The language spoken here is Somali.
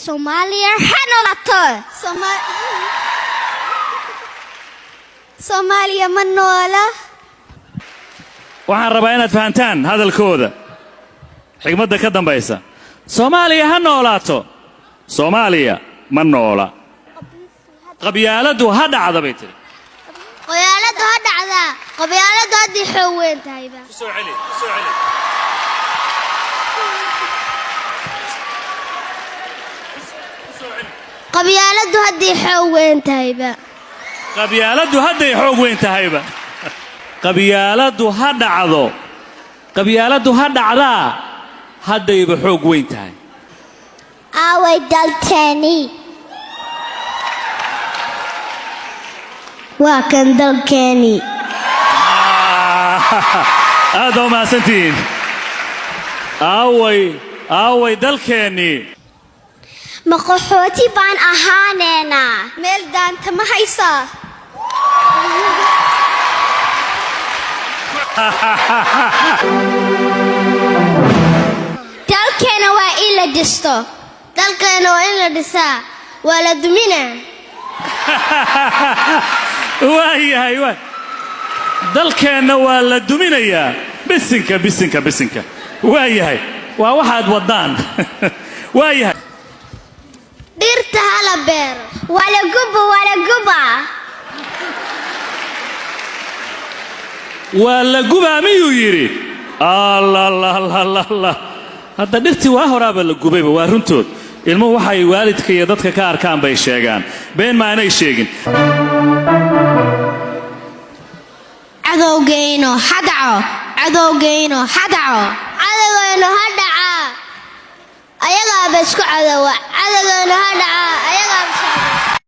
Soomaaliya ha noolaato. Soomaaliya ma noola. Waxaan rabaa inaad fahantaan hadalkooda, xigmadda ka dambaysa. Soomaaliya ha noolaato, Soomaaliya ma noola, qabyaaladdu ha dhacda bay tidhi. Qabyaaladu ha dhacdaa, qabyaaladu haddii xoog weyn tahayba. Ku soo celi, ku soo celi. Qabyaaladu haddii xoog weyn tahayba. Qabyaaladdu hadday xoog weyn tahayba, qabyaaladdu ha dhacdo, qabyaaladdu ha dhacdaa haddayba xoog weyn tahay. Aaway dalkeennii? Waa kan dalkeennii. Aad baa umahadsantihiin. Aaway, aaway dalkeennii? Ma qaxooti baan ahaaneynaa? Meel daanta ma haysaa? Dalkeena waa in la dhisto. Dalkeena waa in la dhisaa, waa la duminaa. Waayahay, waay, dalkeenna waa la duminayaa. Bisinka, bisinka, bisinka. Waayahay, waa waxaad waddaan. Waayahay. Dhirta hala beero. Waa la guba, waa la guba. Waa la gubaa miyuu yidhi? Allalallalala, hadda dhirtii waa horaaba la gubayba. Waa runtood, ilmuhu waxay waalidka iyo dadka ka arkaan bay sheegaan, been maanay sheegin. Cadowgeyno ha dhaco, cadowgeyno ha dhaco. Cadowgeyno ha dhacaa, ayagaaba isku cadowa. Cadowgeyno ha dhaca.